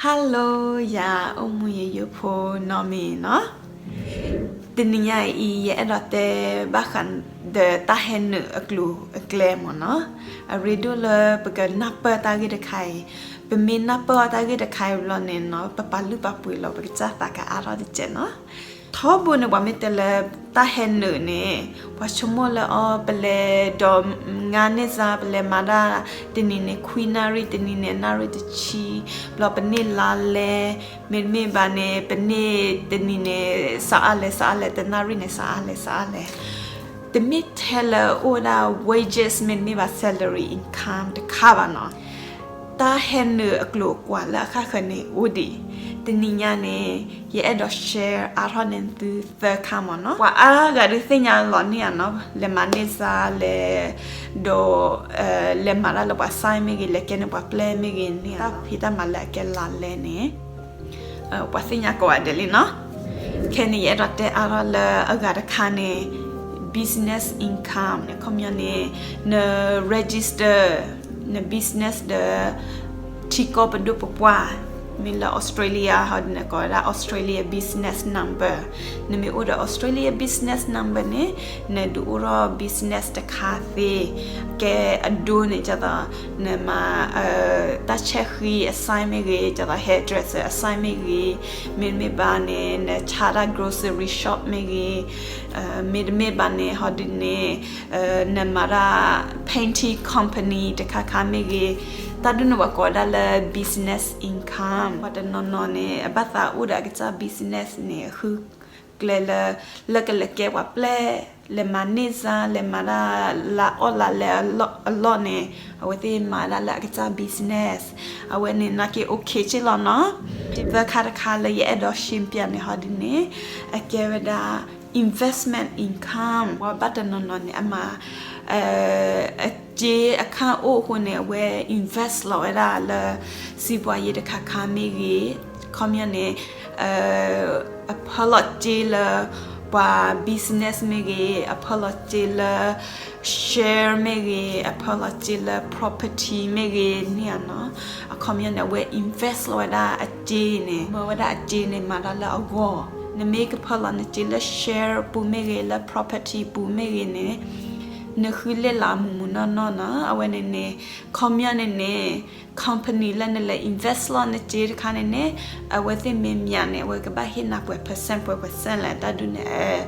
Hello, ယၤအိၣ်မူယယိဖိနီၢ်မံၤနီၤ. တနံၤညါအံၤ ယအဲၣ်ဒိးတဲဘၣ်ဃးဒီးတၢ်ဟဲနုာ်အကျိၤအကျဲမ့ၢ်နီၤ. အရ့ဒိၣ်လၢပကနၢ်ပၢၢ်တၢ်ဂ့ၢ်တခါအံၤ, ပမ့ၢ်နၢ်ပၢၢ်အီၤတၢ်ဂ့ၢ်တခါအံၤဘျီန့ၣ်နီၤ ပပာ်လုၢ်ပာ်ပှ့ၤလီၤ ပကစၢ်သးကအါထီၣ်တစဲးနီၤ. ထီဘိန့ၣ် ပှၤမ့ၢ်တဲလၢတၢ်ဟဲနုာ်န့ၣ် ပှၤဆိကမိၣ်လၢအီၤ ပလဲၤဒီးငါးန့ၢ်စါ ပလဲၤမၤတၢ် တနံၤန့ၣ် ခွံနၣ်ရံၣ် တနံၤန့ၣ် နၣ်ရံၣ်တဆံ, ဘျီပန့ၢ်လါလဲ, မ့တမ့ၢ်ဘၣ်န့ၣ် ပန့ၢ်တနံၤန့ၣ် စးအါလဲၣ် စးအါလဲၣ် တနၣ်ရံၣ်န့ၣ် စးအါလဲၣ် စးအါလဲၣ်. တမ့ၢ်ထဲလၢအိၣ်ဝဲဒၣ် wages မ့တမ့ၢ်ဘၣ် salary income တခါဘၣ်နီၤ. တၢ်ဟဲနုာ်အကျိၤအကွာ်လၢအဃၣ်ဃၢၤန့ၣ်အိၣ်ဒံး. တနံၤညါန့ၣ် ယအဲၣ်ဒိး share အါထီၣ်န့ၢ်သုသၢခါမ့ၢ်နီၤ. ပှၤအါဂၤဒုးသ့ၣ်ညါလီၤန့ၢ်ဧါနီၤ, လဲၤမၤန့ၢ်စါ လဲၤဒီး လဲၤမၤတၢ်လၢပှၤ sign မ့ၢ်ဂ့ၤ, လဲၤကဲန့ၢ်ပှၤပျဲၢ်မ့ၢ်ဂ့ၤန့ၣ် တၢ်ဖံးတၢ်မၤလၢအကဲလါလဲန့ၣ် ပှၤသ့ၣ်ညါကိးဂၤဒဲးလံနီၤ. ခဲန့ၣ် ယအဲၣ်ဒိးတဲအါထီၣ်လၢအဂၤတခါန့ၣ် business income န့ၣ် ခီပညီန့ၣ် န register န business ဒီး ထံကီၢ်ပဒိၣ်ပပှၢ်, မ့ၢ်လၢ Australia ဟီဒ်န့ၣ် ကိးဝဲဒၣ် Australia business number. နမ့ၢ်အိၣ်ဒီး Australia business number န့ၣ် နဒုးအိၣ်ထီၣ် business တခါသ့, ကဲအဒိန့ၣ် ဒ်သိး နမၤ တၢ်ဆဲးဃံအ sign မ့ၢ်ဂ့ၤ, ဒ်သိး hairdresser အ sign မ့ၢ်ဂ့ၤ, မ့တမ့ၢ်ဘၣ်န့ၣ် နဆါတၢ် grocery shop မ့ၢ်ဂ့ၤ, မ့တမ့ၢ်ဘၣ်န့ၣ် ဟီဒ်န့ၣ် နမၤတၢ် painting company တခါခါမ့ၢ်ဂ့ၤ, တၢ်ဒ်န့ၣ် ပှၤကိးဝဲဒၣ်လၢ business income. ပှၤတနီၤနီၤန့ၣ် အဘၣ်သးအိၣ်ဒီးအကစၢ် business န့ၣ် အဃုကျဲလၢ လၢကလဲၤကဲပှၤပျဲၢ်, လဲၤမၤန့ၢ်စါ, လဲၤမၤတၢ်လၢအီၣ်လါလဲအလီၢ်န့ၣ် အဝဲသ့ၣ်မၤဒၣ်လၢအကစၢ် business. အဝဲန့ၣ် နာ်က့ okay က့လီၤနီၤ. သၢခါတခါလၢယအဲၣ်ဒိး ရှင်းပြ န့ၣ် ဟီဒ်န့ၣ် အကဲဝဲဒၣ် investment income. ပှၤဘၣ်တနီၤနီၤန့ၣ် အမၤ အစ့အခၣ်အိၣ်အဃိန့ၣ် အဝဲ invest လီၤဝဲဒၣ်လၢ စံးပှၤယ့တခါခါမ့ၢ်ဂ့ၤ, ခီပညီန့ၣ် အဖၢလီၤစ့လၢ ပှၤ business မ့ၢ်ဂ့ၤ, အဖၢလီၤစ့လၢ share မ့ၢ်ဂ့ၤ, အဖၢလီၤစ့လၢ property မ့ၢ်ဂ့ၤန့ၣ်နီၤ. အခီပညီန့ၣ် အဝဲ invest လီၤဝဲဒၣ်အစ့န့ၣ်, မၢဝဲဒၣ်အစ့န့ၣ် မၤတၢ်လၢအဂီၢ်. နမ့ၢ်ကဖၢလီၤနစ့လၢ share ပူၤမ့ၢ်ဂ့ၤ, လၢ property ပူၤမ့ၢ်ဂ့ၤန့ၣ် နဃုလ့ၣ်လီၤအမူးမူးနီၢ်နီၢ်နီၤ. အဝဲန့ၣ်န့ၣ် ခီပညီန့ၣ်န့ၣ် company လၢနလဲၤ invest လီၤနစ့တခါန့ၣ်န့ၣ် အဝဲသ့ၣ်မ့ၢ်မၠးန့ၣ် အဝဲကဘၣ်ဟ့ၣ်နၤပှဲၤ percent ပှဲၤ percent လဲၣ် တၢ်ဒ်န့ၣ်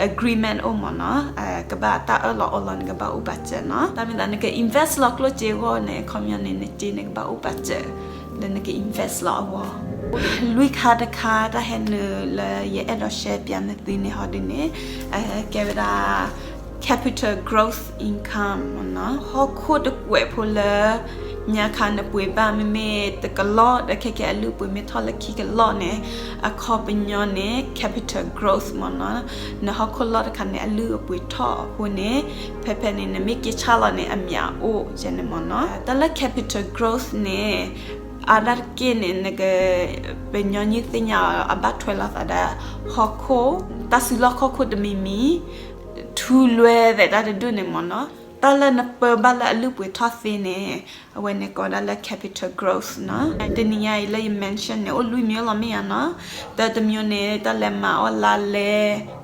agreement အိၣ်မ့ၢ်နီၤ. ကဘၣ်တၢ်အၢၣ်လီၤအီလီၤန့ၣ် ကဘၣ်အိၣ်ပာ်စၢၤနီၤ. တၢ်မ့ၢ်သးနက invest လီၤကျိၣ်စ့အဂီၢ်န့ၣ် ခီပညီန့ၣ် နစ့န့ၣ်ကဘၣ်အိၣ်ပာ်စၢၤ လၢနက invest လီၤအဂီၢ်. လွံၢ်ခါတခါ တၢ်ဟဲနုာ်လၢယအဲၣ်ဒိး share ပျးနသုန့ၣ် ဟီဒ်န့ၣ် ကဲဝဲဒၣ် capital growth income မ့ၢ်နီၤ. ဟီၣ်ခိၣ်တကွဲးဖိလၢ ညါခါနပှ့ၤဘၣ်မ့မ့ၢ်တကလီၢ် ဒီးခဲကဲအလုၢ်အပှ့ၤမ့ၢ်ထီၣ်လၢခံကလီၢ်န့ၣ် အခီပညီန့ၣ် capital growth မ့ၢ်နီၤ. နဟီၣ်ခိၣ်လီၢ်တခါန့ၣ် အလုၢ်အပှ့ၤထီၣ်အဃိန့ၣ် ဖဲဖဲန့ၣ် နမ့ၢ်က့ၤဆါလီၤန့ၣ် အမၠးအိၣ်ကဲန့ၣ်မ့ၢ်နီၤ. တၢ်လၢ capital growth န့ၣ် အါဒၣ်တက့ၢ်န့ၣ် နက ပညီနုၢ်သ့ၣ်ညါအီၤ အဘၣ်ထွဲလိာ်သးဒီး ဟီၣ်ခိၣ် တၢ်စုလီၢ်ခီၣ်ခိၣ်တမံၤမံၤ ထူလွဲသဲးတၢ်တဒူၣ်န့ၣ်မ့ၢ်နီၤ. တၢ်လၢနပၢဘၣ်လၢအလုၢ်အပှ့ၤထီၣ်သ့န့ၣ် အဝဲန့ၣ်ကိးဒၣ်လၢ capital growth နီၤ. တနံၤညါအံၤလၢယ mention န့ၣ် အိၣ်လွံၢ်မံၤလီၤမ့ၢ်ဧါနီၤ. တၢ်တမံၤန့ၣ် တၢ်လဲၤမၤအီၣ်လါလဲ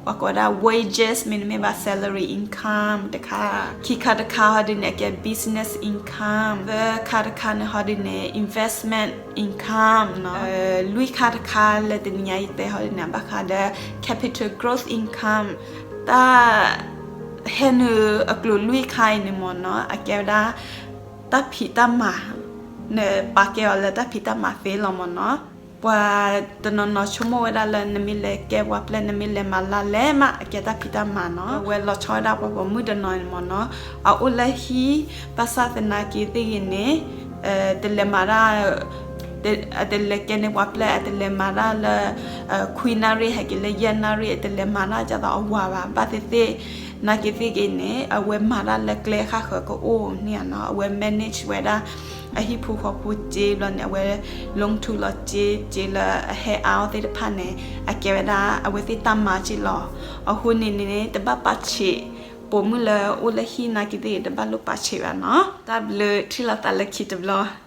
ပှၤကိးဒၣ် wages မ့တမ့ၢ်ဘၣ် salary income တခါ, ခံခါတခါဟီဒ်န့ၣ် အကဲ business income, သၢခါတခါန့ၣ်ဟီဒ်န့ၣ် investment income နီၤ. လွံၢ်ခါတခါလၢတနံၤညါယတဲဟီဒ်န့ၣ် ဘၣ်ဃးဒီး capital growth income. တၢ်ဟဲနုာ်အကျိၤလွံၢ်ခါအံၤန့ၣ်မ့ၢ်နီၤ အကဲဝဲဒၣ် တၢ်ဖံးတၢ်မၤ, နပာ်ကဲအီၤလၢတၢ်ဖံးတၢ်မၤသ့လီၤမ့ၢ်နီၤ. ပှၤတနီၤနီၤဆိကမိၣ်ဝဲဒၣ်လၢ နမ့ၢ်လဲၤကဲပှၤပျဲၢ် နမ့ၢ်လဲၤမၤလါလဲမး အကဲတၢ်ဖံးတၢ်မၤနီၤ. အဝဲလီၤဆီဝဲဒၣ်ပှၤပိာ်မုၣ်တနီၤန့ၣ်မ့ၢ်နီၤ အအိၣ်လၢဟံၣ် ဘၣ်ဆၣ်သနာ်က့သ့ၣ်ဂ့ၤန့ၣ် တလဲၤမၤတၢ် အတလဲၤကဲန့ၢ်ပှၤပျဲၢ် အတလဲၤမၤတၢ်လၢ ခွံနၣ်ရံၣ် ဟဲက့ၤလၢယဲၢ်နၣ်ရံၣ် အတလဲၤမၤတၢ်ဒ်သိးအဝၤဘၣ်. ဘၣ်သ့ၣ်သ့ၣ် နာ်က့သ့ၣ်ဂ့ၤန့ၣ် အဝဲမၤတၢ်လၢကျဲဃၣ်ဃၢၤကအိၣ်န့ၣ်နီၤ. အဝဲ manage ဝဲဒၣ် အဟံၣ်ဖိဃီဖိစ့ဘျီန့ၣ် အဝဲ လီၤထူလီၤစ့ စ့လၢအဟဲအါအီၤသ့ၣ်တဖၣ်န့ၣ် အကဲဝဲဒၣ် အဝဲသ့ၣ်တၢ်မၤစ့လီၤ. အဃိန့ၣ်န့ၣ် တဘၣ်ပာ်ဆံး ပိာ်မုၣ်လၢအိၣ်လၢဟံၣ်နာ်က့သ့ၣ်ဂ့ၤ တဘၣ်လိၣ်ပာ်ဆံးဘၣ်နီၤ. တၢ်ဘျုး ထံၣ်လိာ်သးလၢခံတဘျီ